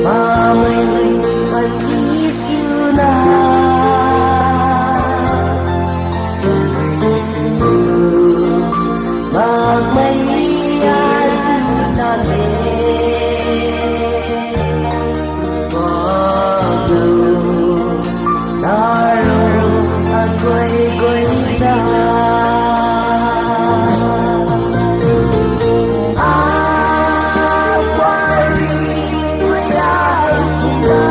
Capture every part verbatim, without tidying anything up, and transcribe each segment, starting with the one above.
Bammei, Jisu na, Jisu, makmei a chu ta le. Wa tu, na ro, a guay guay ta. A pari, guay a pum ta.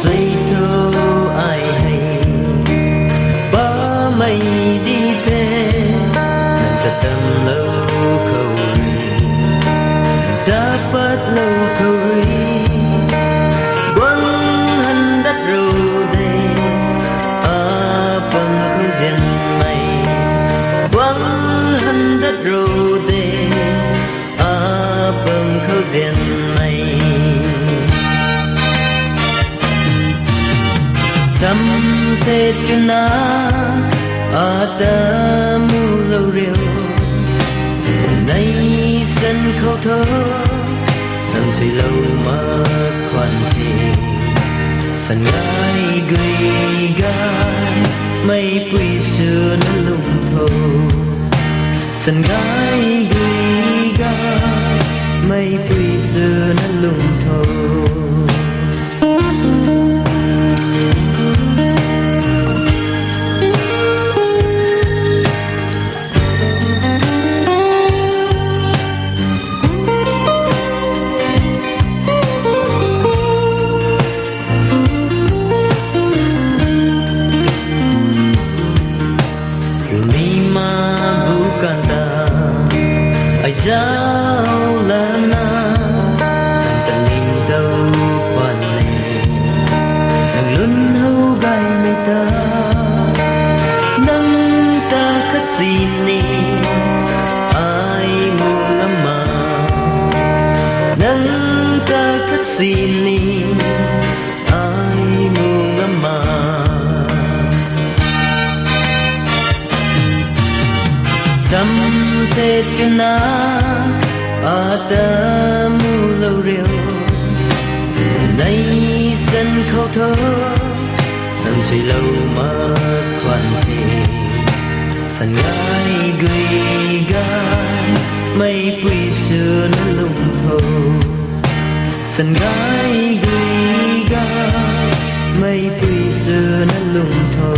Sei thu ai hei bammei di the, nang ta tamlou khou rui, dapatlou khou rui, guang han dat ro de, apam khou zianmei, guang han dat ro de, apam khou zianmei. Tam the twna, ata mulou riu, nei san khou tho, san suilou mak khwan the. San gay gui gay, meipui swna lung tho. San gay gui gay, meipui swna lung tho. Nang ta khat sini ai mu ngam ma. Tam te twna ata mu lou riu. Nei san khou tho, san sui lou mak khwan the. San ngai gui ga, meipui sw na lung tho. San ngai gui ga, meipui sw na lung tho.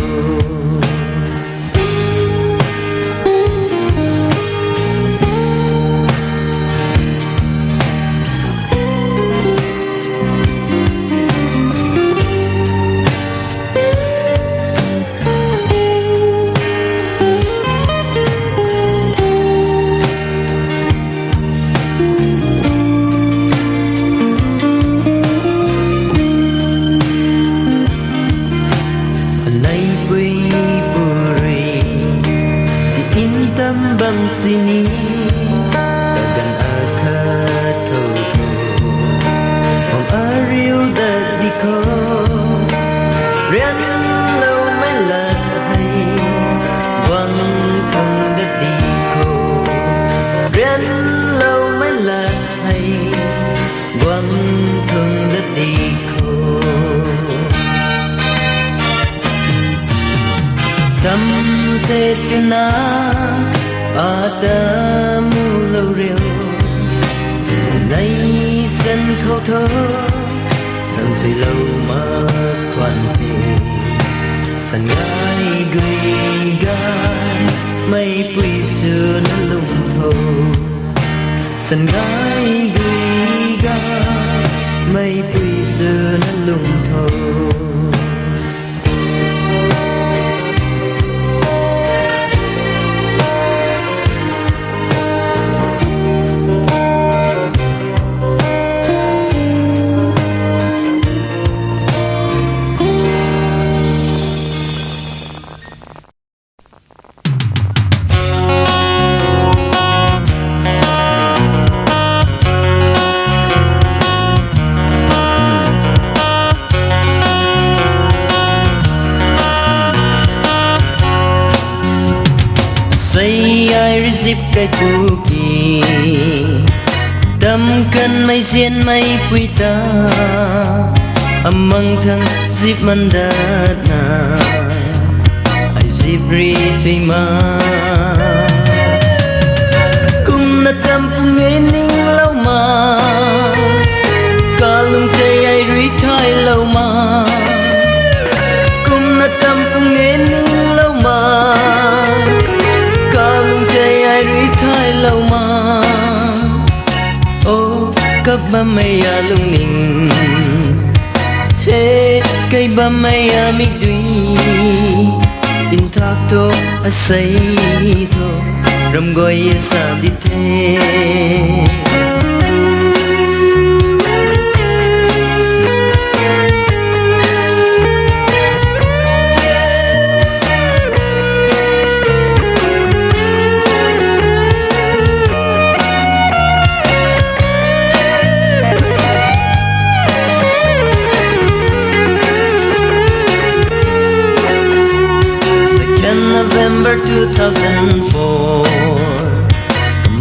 Leipui purui ti in tam bam sini, tagan akhat khou tho, hom ariu dat di kho, rian lou mei lat hei, guang thung dat di kho, rian lou mei lat hei, guang thung dat di kho. Tam te twna ata mu lou riu. Nei san khou tho, san sui lou mak khwan the. San ngai gui ga, meipui sw na lung tho. San ngai gui ga, meipui sw na lung tho. Sei ai rui zip kai pu ki, tam kanmei zianmei pui ta, amang thang zip man dat na, ai zip ri tui ma. Kumna tam pung e ning lou ma, kalung tei ai rui thay lou ma. Kumna tam pung e ning lou ma, kalung tei ai rui thay lou ma. O, kap bammei a lungning, he, kei bammei a mikdui, nthak tho, asei tho, ram guay sa di the. Second November two thousand four,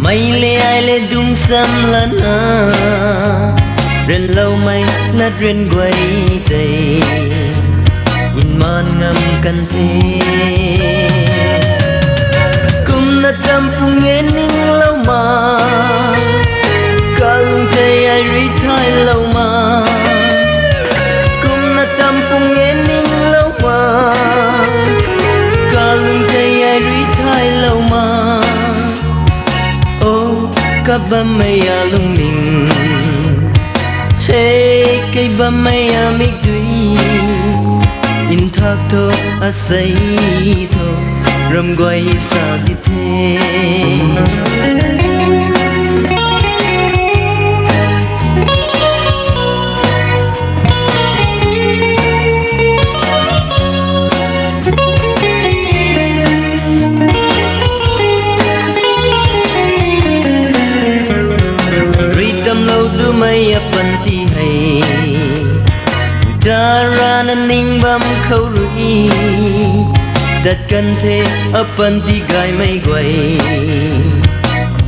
mei le ai le dungc sam lana, ryanloumei lat ryan guay tei, nman ngam kan the. Kumna tam pung e ning lou ma, kalung tei ai rui thay lou ma. Kumna tam pung e ning lou ma, kalung tei ai rui thay lou ma. O, kap bammei a lungning, he, kei bammei a mikdui, nthak tho, asei tho, ram guay sa di the. Rui tamlou Tumei apanty hei, darana ning bam khou rui, tat kan the apanty gaymei guay,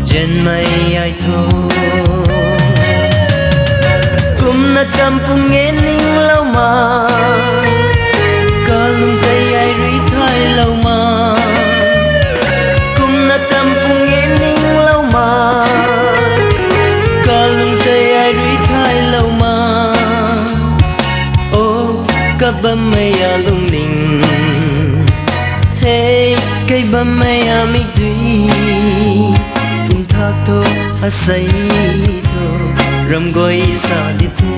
jenmei ai tho. Kumna tampung e ninglou ma, kalung tei ai rui thaylou ma. Kumna tampung e ninglou ma, kalung tei ai rui thaylou ma. O, kabammei a lungning, hei, kaibammei a mikdui, pumthak tho, asei tho, ramguay sa di the.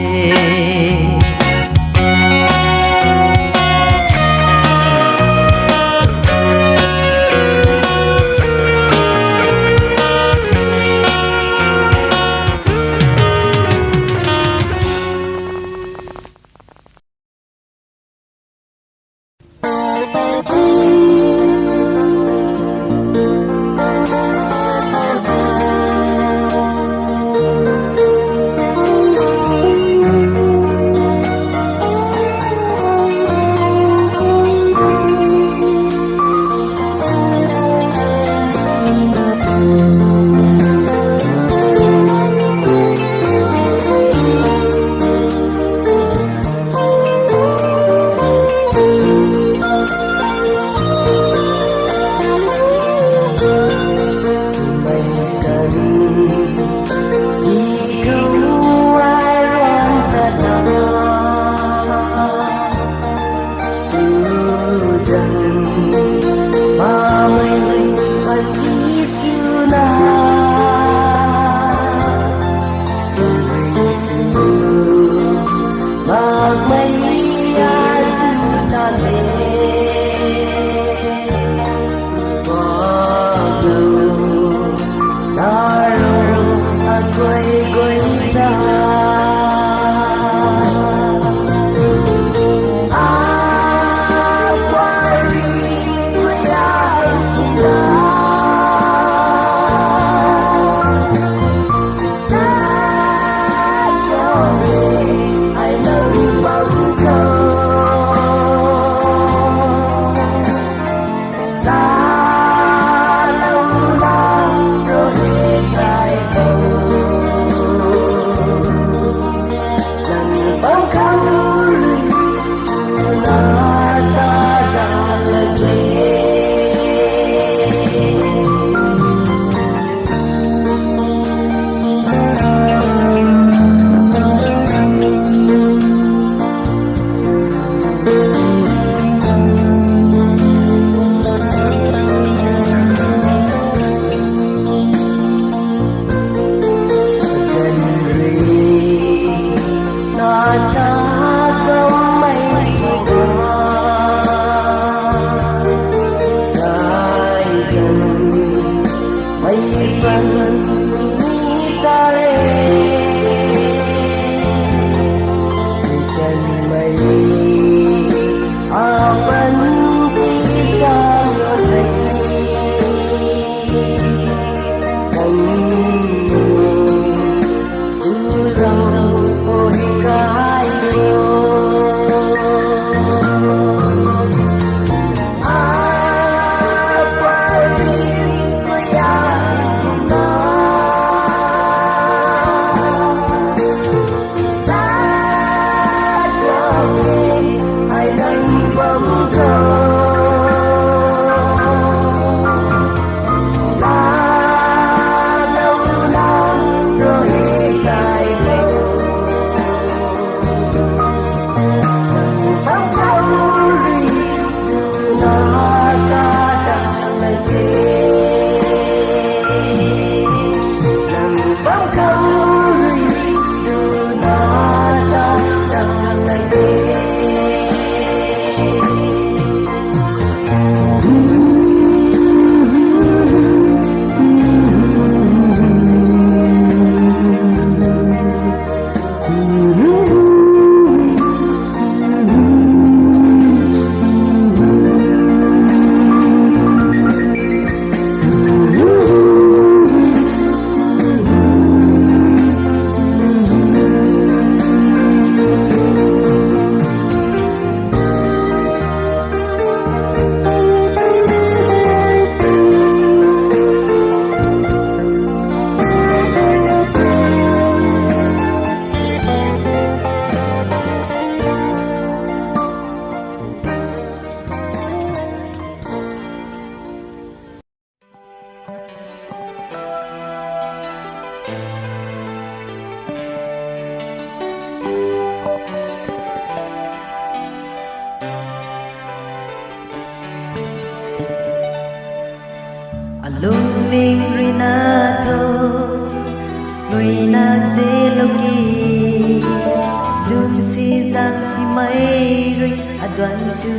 Tuan sw,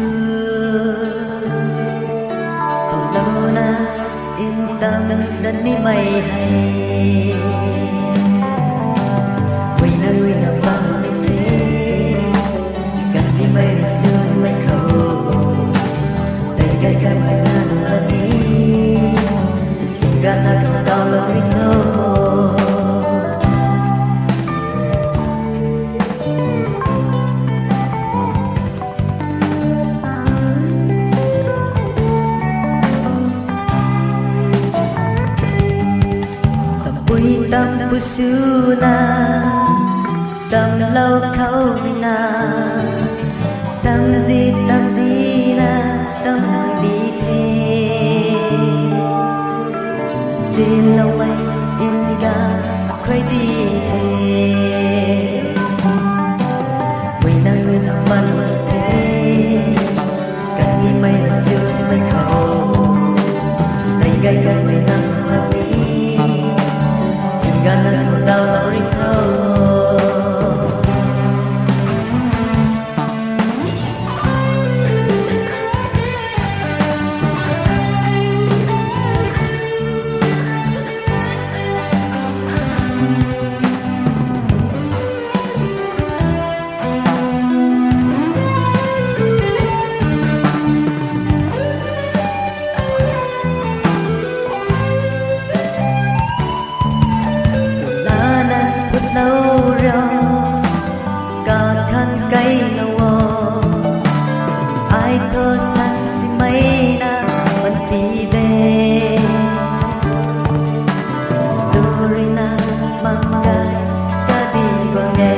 howlouna, ntam dat nimei hei. Guina guina bam ni the, kan nimei rui chunmei khou. Tei gay kanmei na nunc la ni, gana khou daw lou ri tho. Tampui tampu swna, tamlou khou na, tamzi tamzina, tam di the. Chinloumei ngan khuay di the. Guina guina bam ni the, kan nimei rui chunmei khou. Tei gay kanmei na nunc la ni, gana khou daw lou ri tho. Lana putlou rio, kakhan kailou o. Ai thu san simei na panty de. Turina mang gay kadi guang e.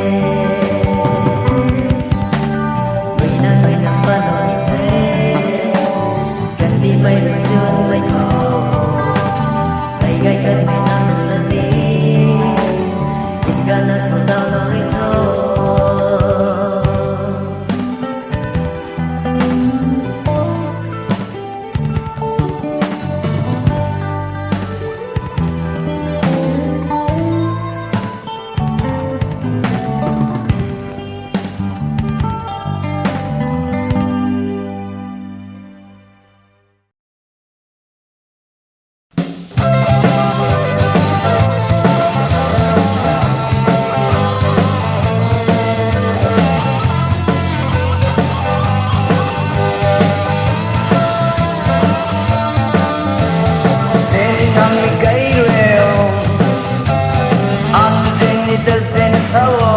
Guina guina bam ni the, kan nimei rui chunmei khou. Tei gay kanmei na nunc la ni, gana khou daw lou ri tho. Zeni nang ni gay reu, ap zeni ta zeni tha o.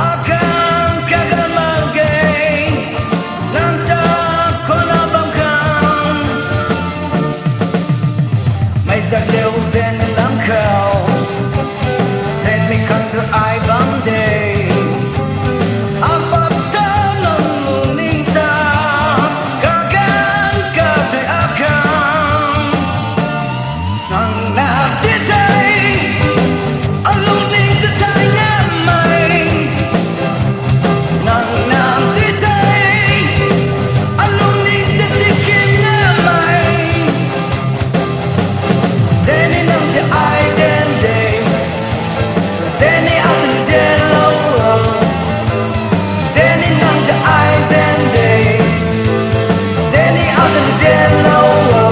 Akhan kagan mak ge, nang ta khou na bam khang. Mei zak leu zeni lam khou, zenmei khang tu ai bam de. Apap ta nang lungning ta, kagan katui akhan. Nang na ti tei, alungning ta tei namei. Nang na ti tei, alungning ta ti kin namei. Zeni nang ta ai zen de, zeni atan zenlou o. Zeni nang ta ai zen de, zeni atan zenlou o.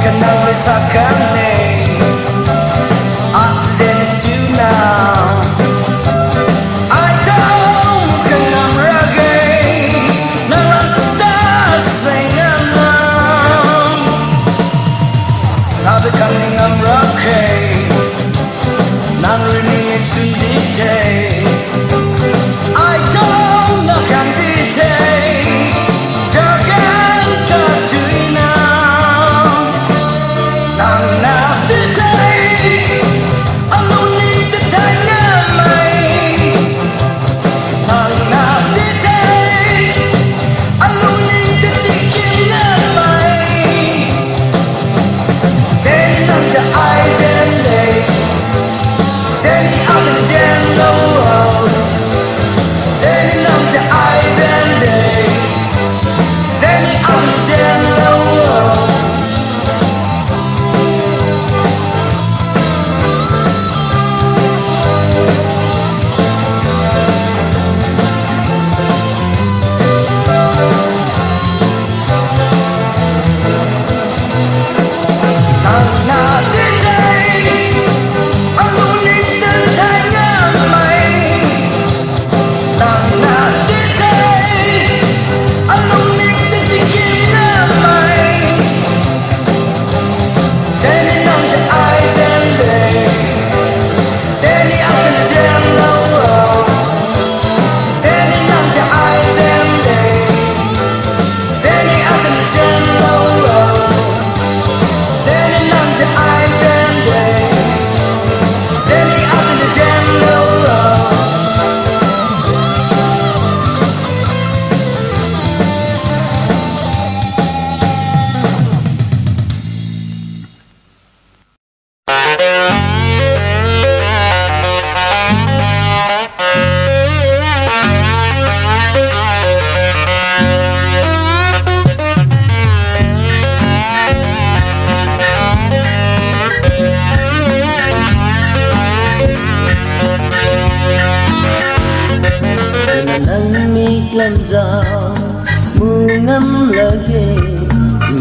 Kanang rui sa kan e, ap zen tu na. Ai tau kanam ra ge, nang lam ta zeng ngam na. Sa ta kan ni ngam ra khe, nang rui ni chun di the. Ai tau na kan di the, kagan katui na.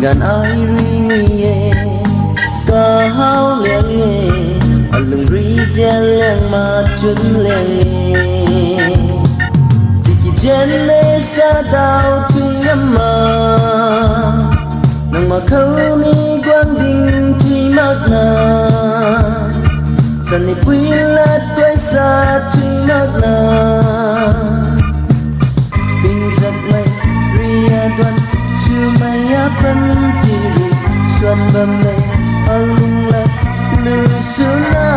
Ganv ai rui ni e, kahaw liang e, alung rui zian liang ma chun liang e. Tiki zen e sa daw tui ngam ma, nang ma khou ni guang ding tui mak na. Sanipui lat tuai sa tui mak na. Pingzakmei ria duan, swmei a pan ti ri, swan bammei alung lat lu swna.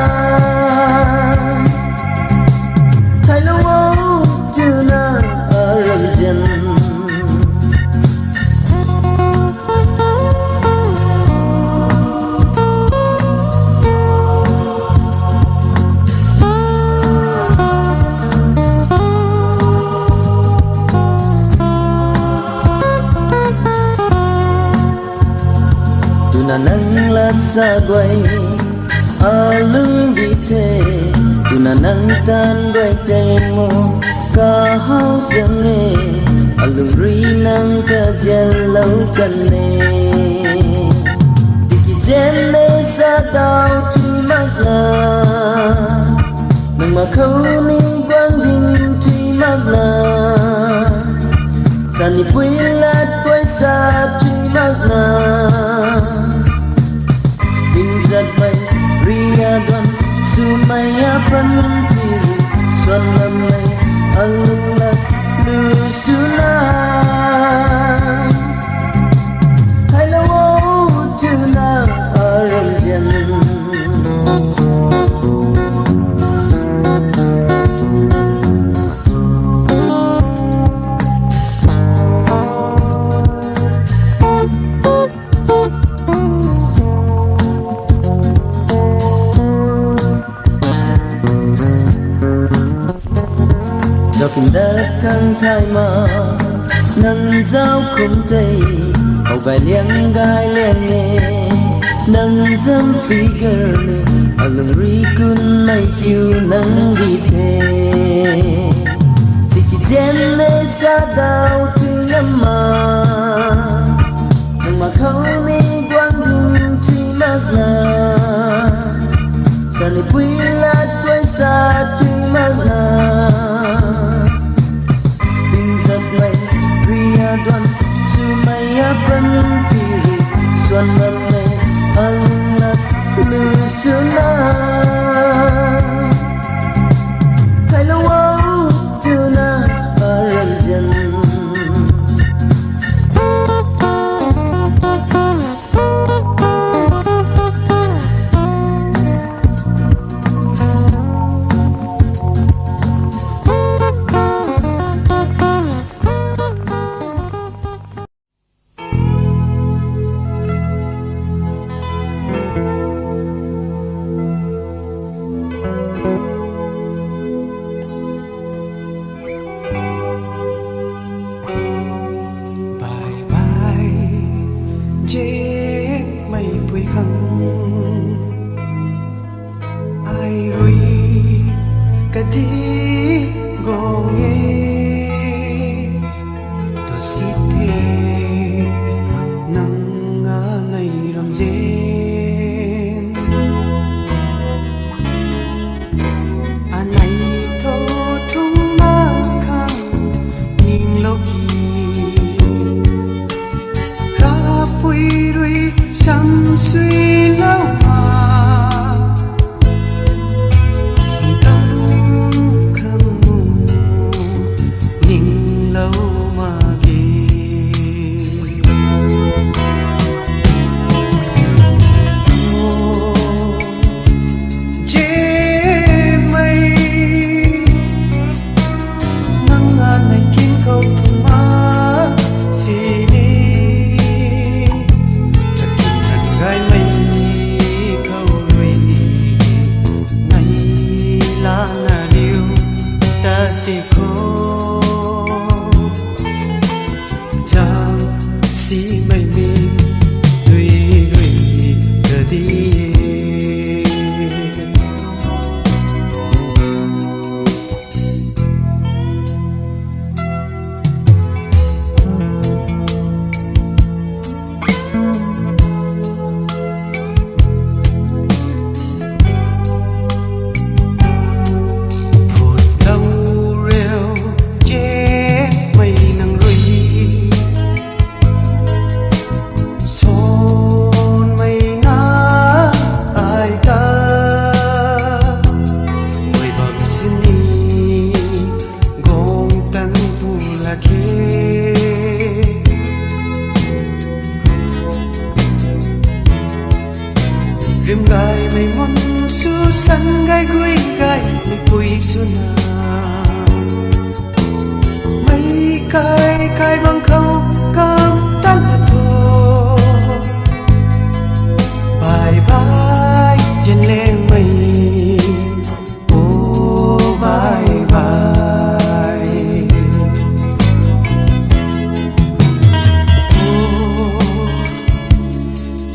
Thailou o twna aram zian. Twna nang lat sa guay, alung di the, twna nang tan guay tei mu, kahaw zang e, alung rui nang ta zianlou kan e. Tiki zen e sa daw tui mak na, nang ma khou ni guang ding tui mak na. Sanipui lat tuai sa tui mak na. Pingzakmei ria duan, swmei a pan ti ri, swan bammei alung lat lu swna. Thailou o twna aram zian. Zaukin dat khang thay ma, nang zauc khum tei, how gay liang gay liang e, nang zam figure ni, alung rui kunmei kiu nang di the. Tiki zen e sa daw tui ngam ma, nang ma khou ni guang ding tui mak na. Sanipui lat tuai sa tui mak na. Pingzakmei ria duan, swmei a pan ti ri, swan bammei alung lat lu swna. Thailou o twna aram zian. Bye bye, Jack meipui khang. Ai rui kadi guang e, tu si the nang a nei ram zen. Anei tho thung na khang ninglou ki, rapui rui sam suilou ma, tam khang mu ninglou mak ge. Jack mei, nang a nei king khou thuma sini, chakin nang gaymei khou rui, nei lana riu ta ti kho. Zauc simei mi, dui rui kadi e. Rim gaymei mun sw san gay gui gaymei pui swna. Mei kai kai bang khou kam tan na thu. Bye bye, Jenlengmei. Oh, bye bye. Oh,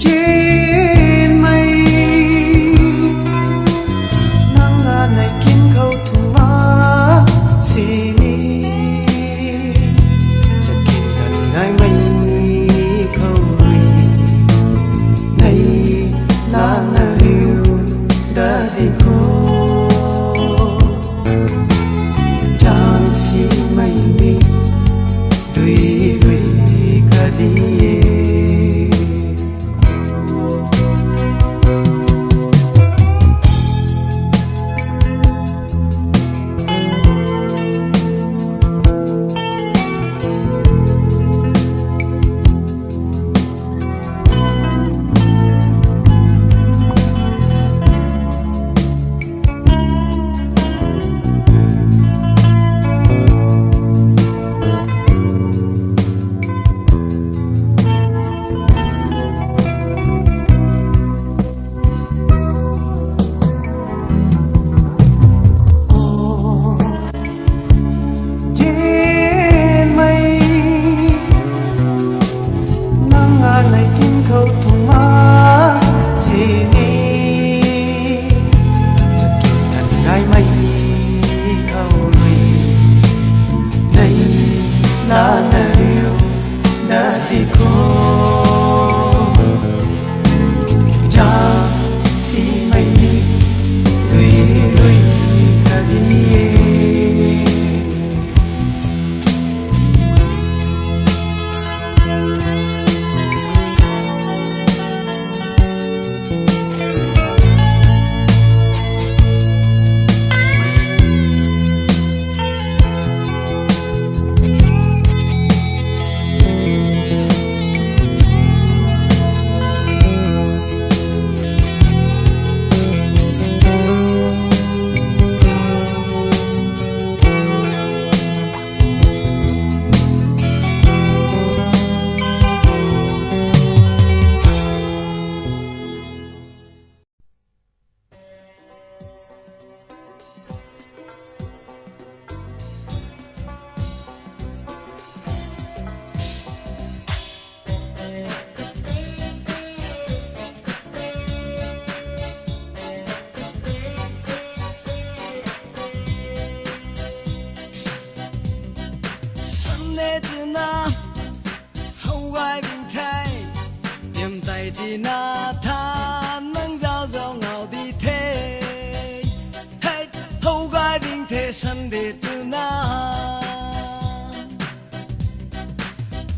Jenmei, nang a nei kin khou thung ma sini. Sa kin tan gaymei khou rui nei, nang na riu dat di kho. Chang simei ni dui rui ka di e. Jenmei, nang a nei kin khou thung ma sini. Sa kin tan gaymei khou rui nei, nang na riu dat di kho. Chang simei ni dui rui ka di e. Sunday twna how gay ding the, tiam tei tina tha nang zauc zauc ngau di the. Hey, how gay ding the Sunday twna.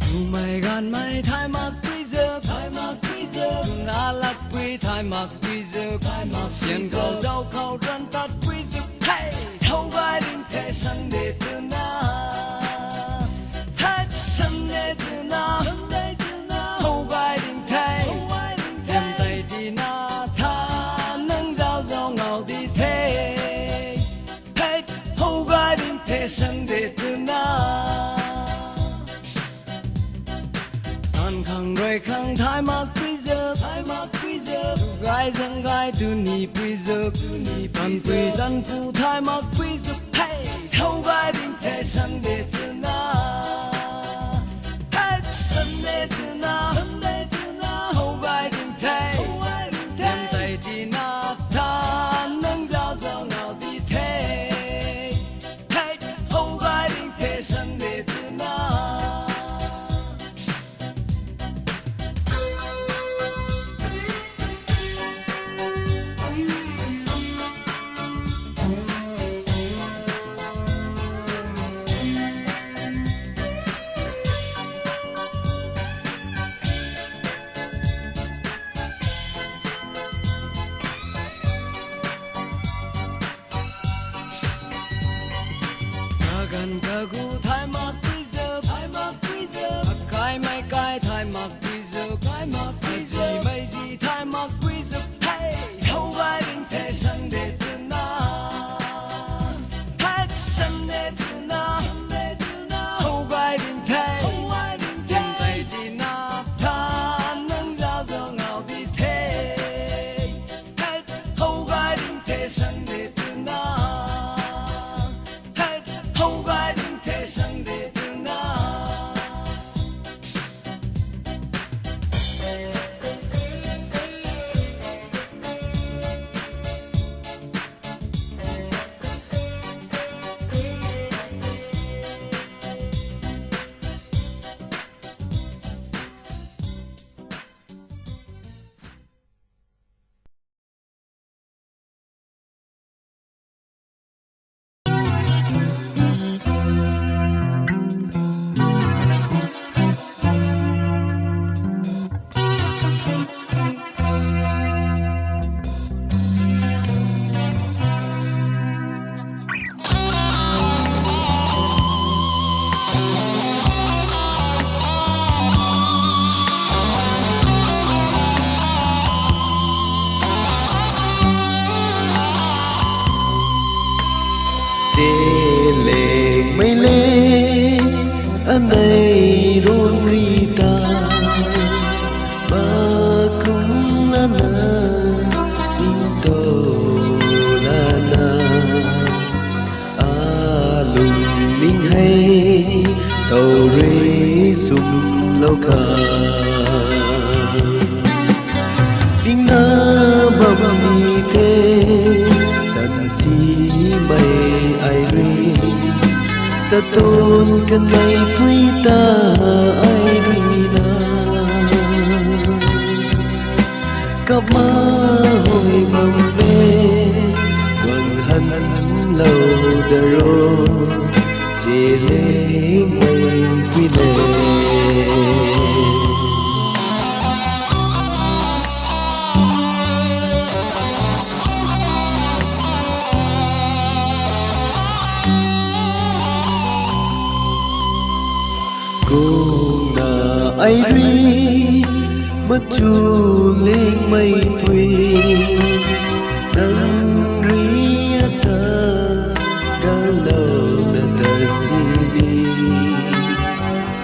Bumei ganvmei thay mak pui zuk, thay mak pui zuk. Tuna lakpui thay mak pui zuk, thay mak sian khou zauc khou ran tat pui zuk. Hey, how gay ding the Sunday twna. Hey, Sunday twna, Sunday twna. How gay ding the, how gay ding the. Tiam tei tina tha nang zauc zauc ngau di the. Hey, how gay ding the Sunday twna. Tan khang rui khang thay mak pui zuk, thay mak pui zuk. Gay zang gay tu ni pui zuk, tu ni pui zuk. Tan pui tan pu thay mak pui zuk. Hey, how gay ding the Sunday twna. Hey, Sunday twna, Sunday twna. How gay ding the, how gay ding the. Tiam tei tina tha nang zauc zauc ngau di the. Hey, how gay ding the Sunday twna. Kaganv kagu thay mak pui zuk, thay mak pui zuk. Akaimei kai thay mak pui zuk, thay mak pui zuk. Azimei zi thay mak pui zuk. Hey, Nei run ri ta, ba kum lana, ning to lana, a lung ning hei, tau rui sum lou kha. Dingna bam ni the, san simei ai rui, tatun kanmei pui ta ai rui na. Kapma hoi bam e, guang han lou da ro, che le mei pui le. Kungna ai rui, machu lingmei pui, nang rui ata, galou na ta sini,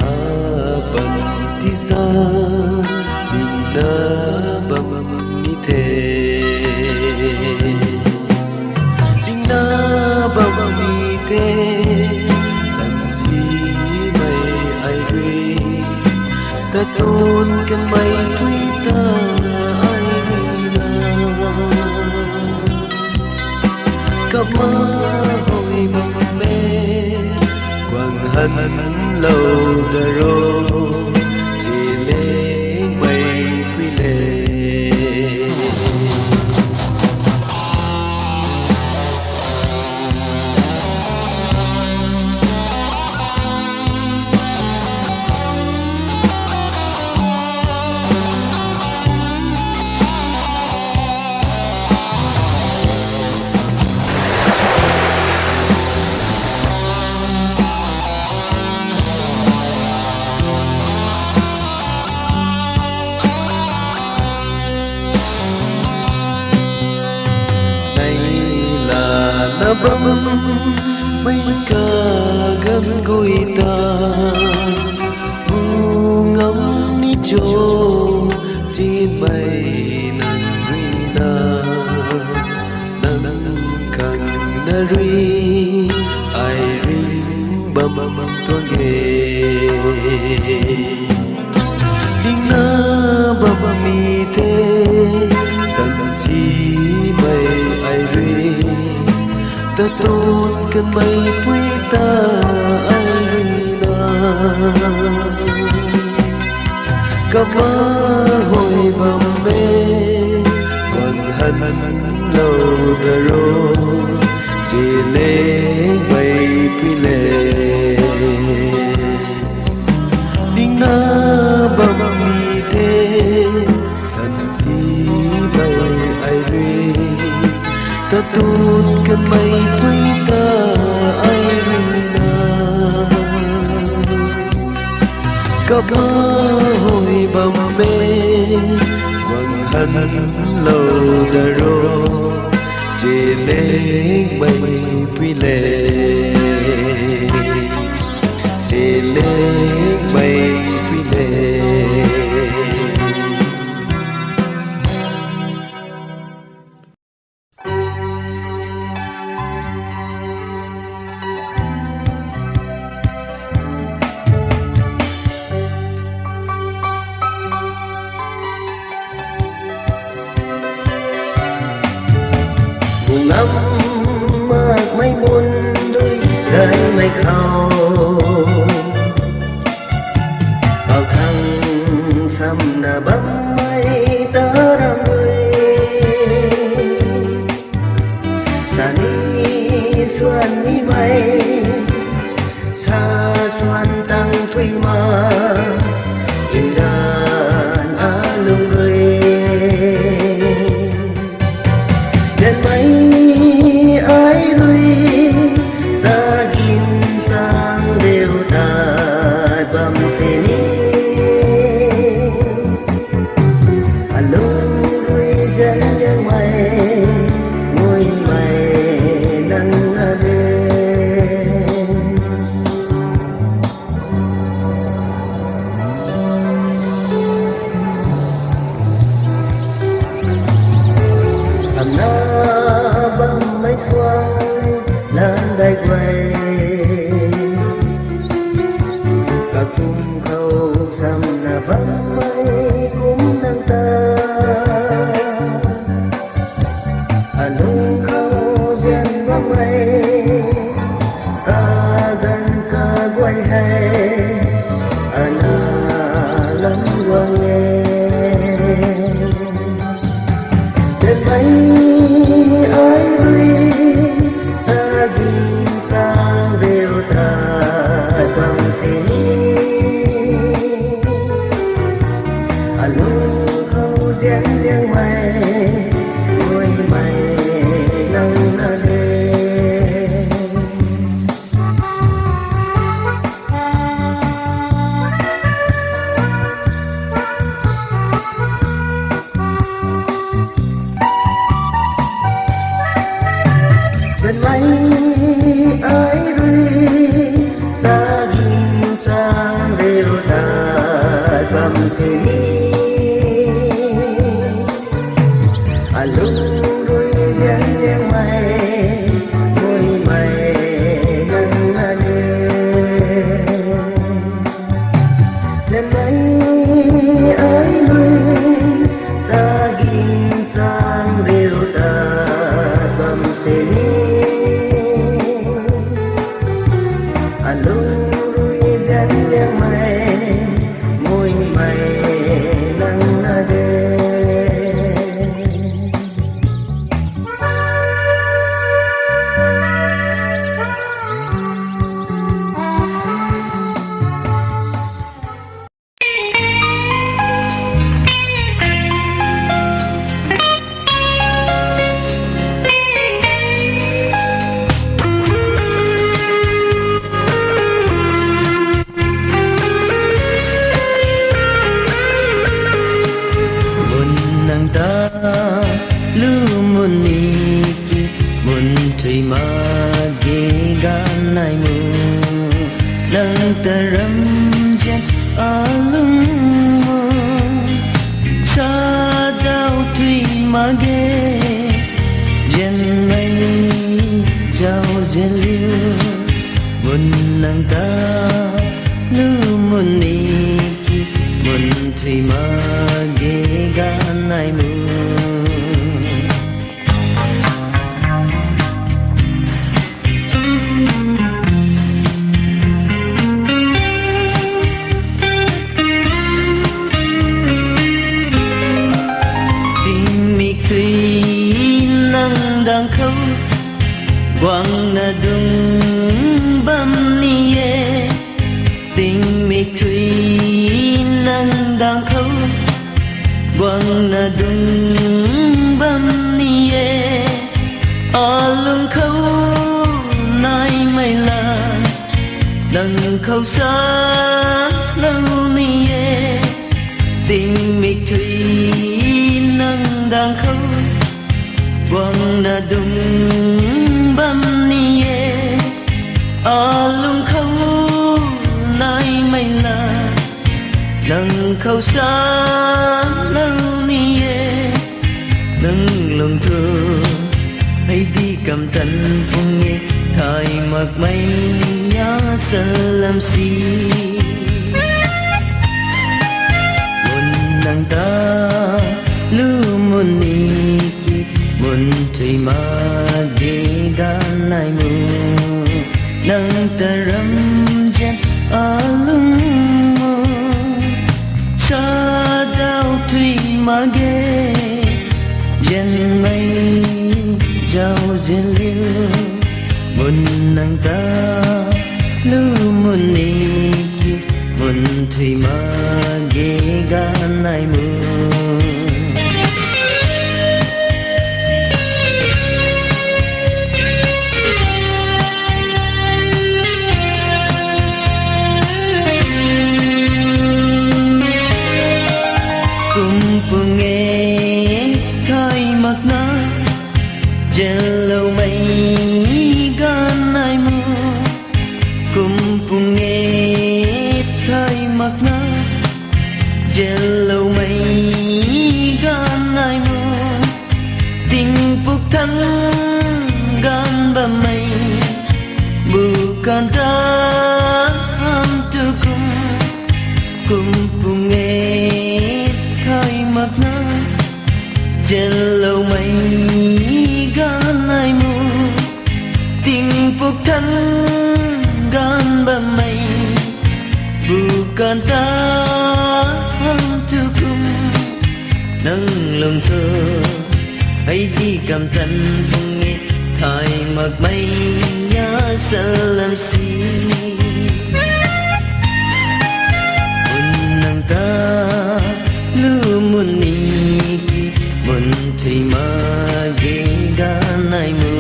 a ban tisa, dingna bam ni the. Dingna bam ni the, san simei ai rui, tatun kanmei pui ta ai rui na. Kapma hoi bam e, guang han lou da ro, che le mei pui le. Nei lana bam, mei kaganv gui ta, bu ngam ni cho, chinmei nang rui na, nang khang na rui, ai ring bam tuang e. Dingna bam ni the, san simei ai rui, tatun kanmei pui ta ai rui na. Kapma hoi bam e, guang han lou da ro, che le mei pui le. Dingna bam ni the, san simei ai rui, tatun kanmei pui ta ai rui na. Kapma hoi bam e, guang han lou da ro, che le mei pui le. Che le mei pui le. Bungam makmei bun dui daimei khou, kau khang samna bammei ta ram rui, sani suan nimei, sa suan tang thui ma, indan alung rui. Danmei ai rui, zagin sang deu tai bam sini. Alung rui zan yangmei, nguimei nang na de. guay, kakum khou samna bammei kum nang ta, alung khou zian bammei kaganv kaguay hei ana lam guang e. Tei mei ai rui chagin chang riu ta bam sini, alung khou zian liangmei, guaymei nang na de. Tei mei ai rui chagin chang riu ta bam sini, alung rui zian liangmei, guaymei nang na de. Tei mei ai rui chagin chang riu ta bam sini, alung rui zian liangmei, guaymei nang na de. Mun nang ta lu mun ni ki, mun thui mak ge ganv nai mu. Nang ta ramzian alung mu, sa daw thui mak ge, zianmei zau zianliu. Mun nang ta lu mun ni ki, mun thui mak ge ganv nai mu. Tingmik thui nang dang khou guangna dung bam ni e. Tingmik thui nang dang khou guangna dung bam ni e. Alung khou naimei la nang khou sa lou ni e. Tingmik thui nang dang khou guangna dung bam ni e. Alung khou naimei la nang khou sa lou ni e. Nang lung thu hei di kam tan pung e, thay makmei a salam si. Mun nang ta lu mun ni ki, mun thui mak ge ganv nai mu. Nang ta ramzian alung mu, sa daw thui mak ge, zianmei zau zianliu. Mun nang ta lu mun ni ki, mun thui mak ge ganv nai mu. Kum pung e thay makna, zianloumei ganv nai mu. Kum pung e thay makna, zianloumei ganv nai mu. Tingpuk thangc ganv bammei Tianloumei ganv nai mu, tingpuk than ganv bammei, bu kan ta hang tu kum, nang lung thu, hei di kam tan pung e, thay makmei ya salam si. Bun nang ta lu mun ni ki, bun thui ma ge ganv nai mu.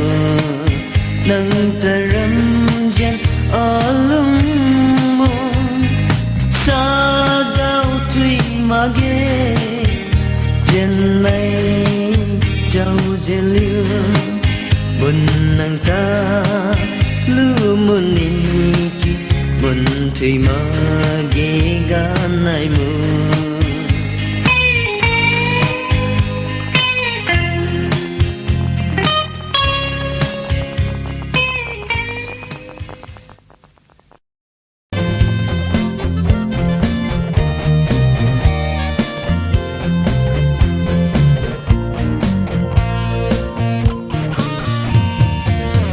Nang ta ramzian alung mu, sa dau thui ma ge, zianmei zau zian liu. Bun nang ta lu mun ni ki, bun thui ma ge ganv nai mu.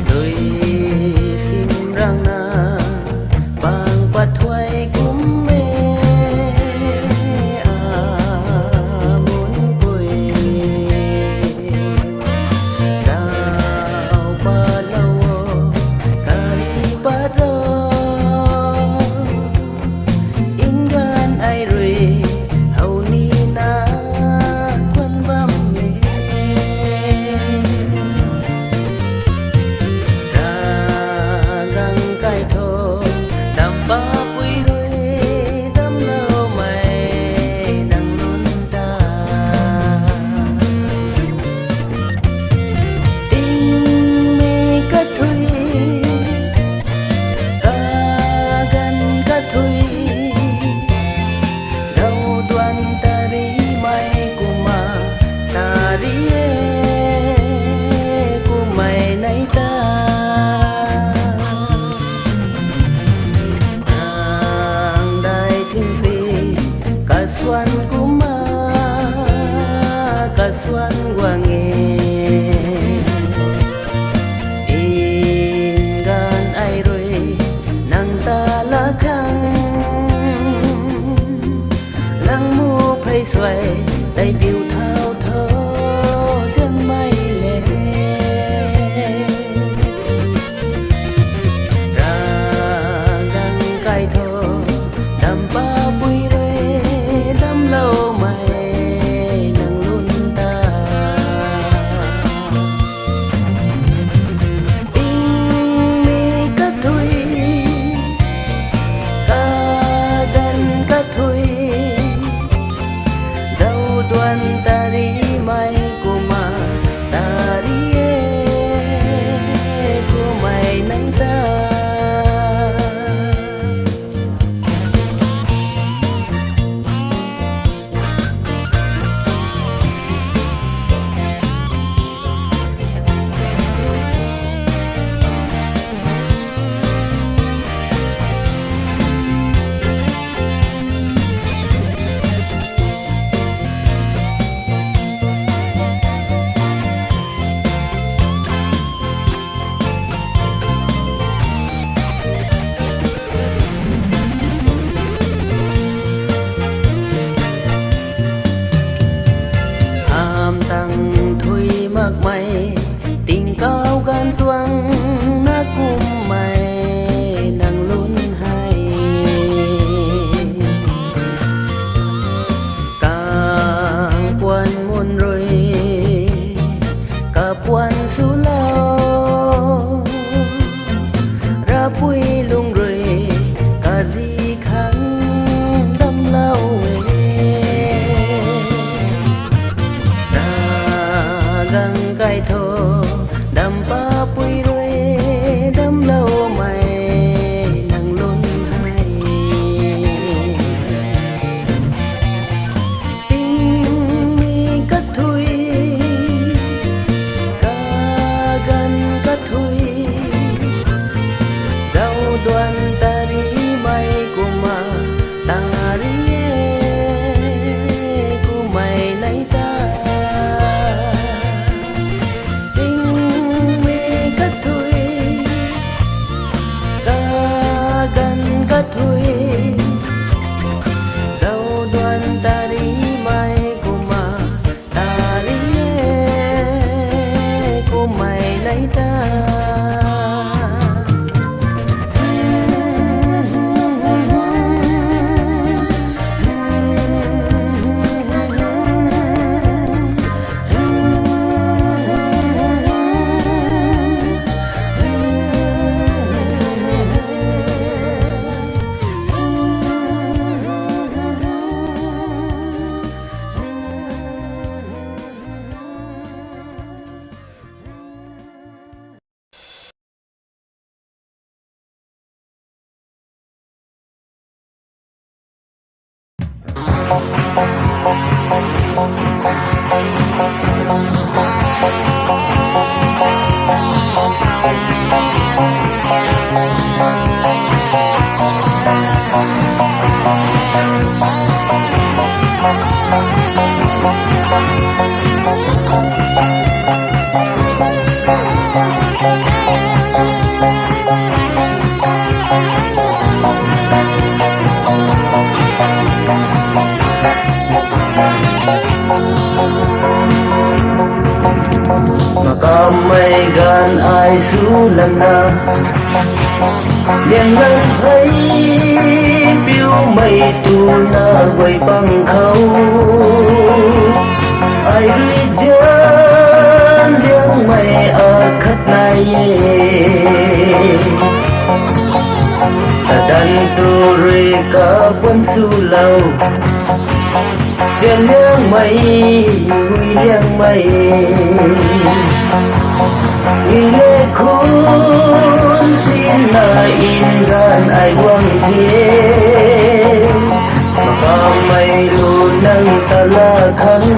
Dui sim rang na, bang pat thuai kum e, a mun pui. Dau pat lou o, kari pat ro. Nganv ai rui, how ni na, khwan bam e. Ra gang kai tho, dam papui rui, damloumei nang nunc ta. Tingmei kathui, kaganv kathui, zauduan tarimei kumna, tari e, kummei nei ta. Nang dai thing si, kasuan kumna, kasuan guang e. Nganv ai rui, nang ta la khang, langmu phey suai, tei piu thau tho, zianmei le. Ra gang kai tho, dam papui rui, damloumei nang nunc ta. Tingmei kathui, kaganv kathui, zauduan tarimei kumna, tari e, kummei nei ta. Makammei ganv ai sw lana, lianglang hei piumei tuna guay pang khou, ai rui zian liangmei akhat nai e. Kadan tu rui kapuan swlou, zian liangmei, hui liangmei, ni le khun sinna nganv ai guang the. Makammei lu nang ta la khang,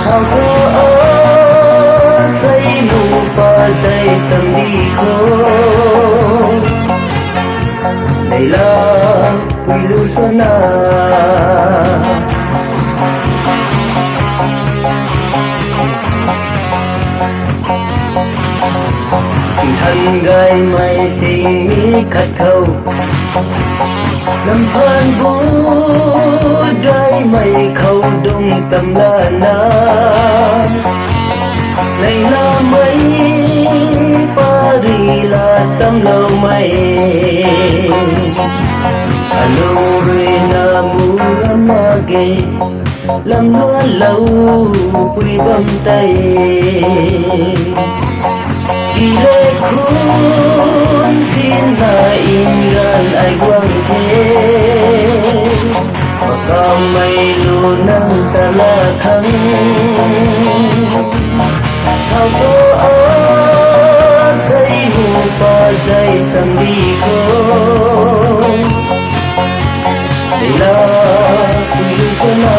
thau thu a sei lu pa dei tam di khou, neihla pui lu swna. Nthan gaymei tingmik khat khou, lamphan bu gaymei khou dungc tam lana, neihlamei pary la chamloumei, alung rui na mu ram mak ge, lam nuanlou pui bam tei. Tii le khun sinna nganv ai guang the, makammei lu nang ta la khang, thau thu a sei lu pa dei tam di khou, neihla pui lu swna.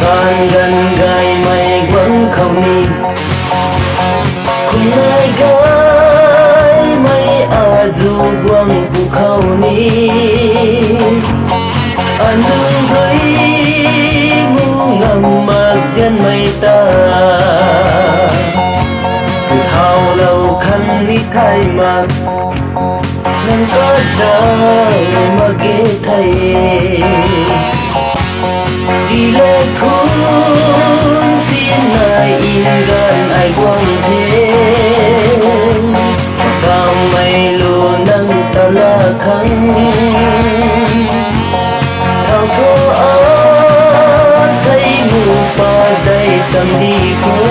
Kaganv gaymei guang khou ni, khum nai gaymei azu guang pu khou ni, anu rui mu ngam mak zianmei ta, thaulou khang ni thay mak, nang kazauh mak ge thei. Tii le khun sinna nganv ai guang the, makammei lu nang ta la khang, thau thu a sei lu pa dei tam di khou,